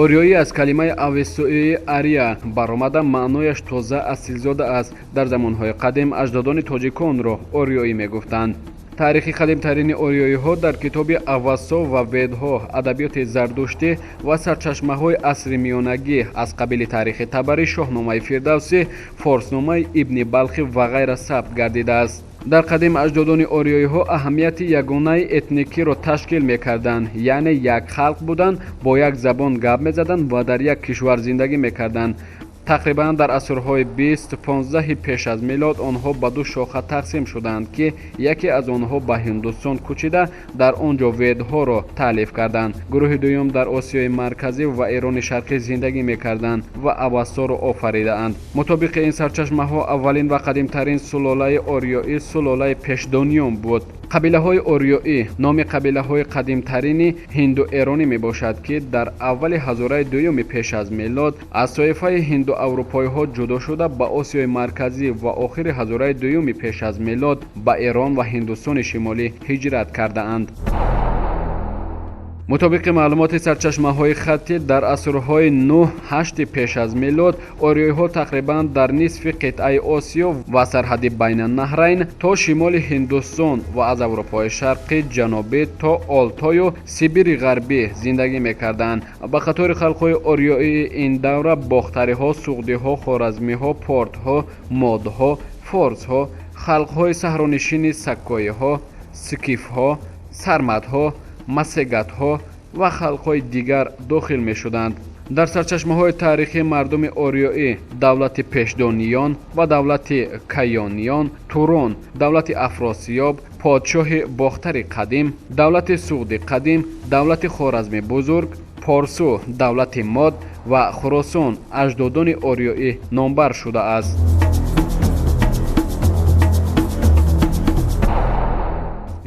Ориёӣ аз калимаи авестоии ария баромада, маънояш тоза, асилзода аст. Дар замонҳои қадим аҷдодони тоҷиконро ориёӣ мегуфтанд. Таърихи қадимтарини ориёиҳо дар китоби Авассо ва Ведҳо, адабиёти зардуштӣ ва сарчашмаҳои асри миёнагӣ аз қабили таърихи Табарӣ, Шоҳномаи Фирдавсӣ, Форсномаи Ибни Балхӣ ва ғайра сабт гардидааст. Дар қадим аҷдодони ориёиҳо аҳамияти ягонаи этникиро ташкил мекарданд, яъне як халқ буданд, бо як забон гап мезаданд ва дар як кишвар зиндагӣ мекарданд. Тақрибан дар асрҳои 20-15 пеш аз милод онҳо ба ду шоха тақсим шуданд, ки яке аз онҳо ба Ҳиндустон кӯчида, дар он ҷо Ведҳоро таълиф карданд. Гурӯҳи дуюм дар Осиёи Марказӣ ва Эрони Шарқӣ зиндагӣ мекарданд ва Авасторо офаридаанд. Мутобиқи ин сарчашмаҳо, аввалин ва қадимтарин сулолаи ориёӣ сулолаи Пешдониён буд. Қабилаҳои ориёӣ номи қабилаҳои қадимтарини ҳинду-эронӣ мебошад, ки дар аввали ҳазораи дуюми пеш аз милод аз тоифаи ҳинду-аврупоиҳо ҷудо шуда, ба Осиёи Марказӣ ва охири ҳазораи дуюми пеш аз милод ба Эрон ва Ҳиндустони Шимолӣ ҳиҷрат кардаанд. Мутобиқи маълумоти сарчашмаҳои хаттӣ, дар асрҳои 9-8 пеш аз милод ориёиҳо тақрибан дар нисфи қитъаи Осиё ва сарҳади Байнанаҳрайн то шимоли Ҳиндустон ва аз Аврупои Шарқӣ ҷанобӣ то Олтою Сибири Ғарбӣ зиндагӣ мекарданд. Ба қатори халқҳои ориёии ин давра бохтариҳо, суғдиҳо, хоразмиҳо, портҳо, модҳо, форсҳо, халқҳои саҳронишини саккоиҳо, скифҳо, сарматҳо, массегатҳо ва халқҳои дигар дохил мешуданд. Дар сарчашмаҳои таърихӣ мардуми ориёӣ давлати Пешдониён ва давлати Каёниён, Турон, давлати Афросиёб, подшоҳи Бохтари қадим, давлати Суғди қадим, давлати Хоразми Бузург, Порсу, давлати Мод ва Хуросон аҷдодони ориёӣ номбар шудааст.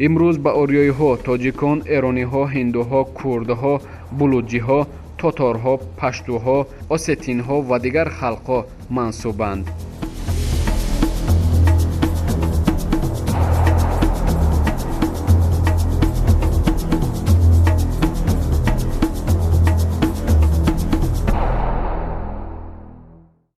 Имрӯз ба ориёиҳо тоҷикон, эрониҳо, ҳиндуҳо, курдҳо, булуҷиҳо, тоторҳо, паштуҳо, осетинҳо ва дигар халқҳо мансубанд.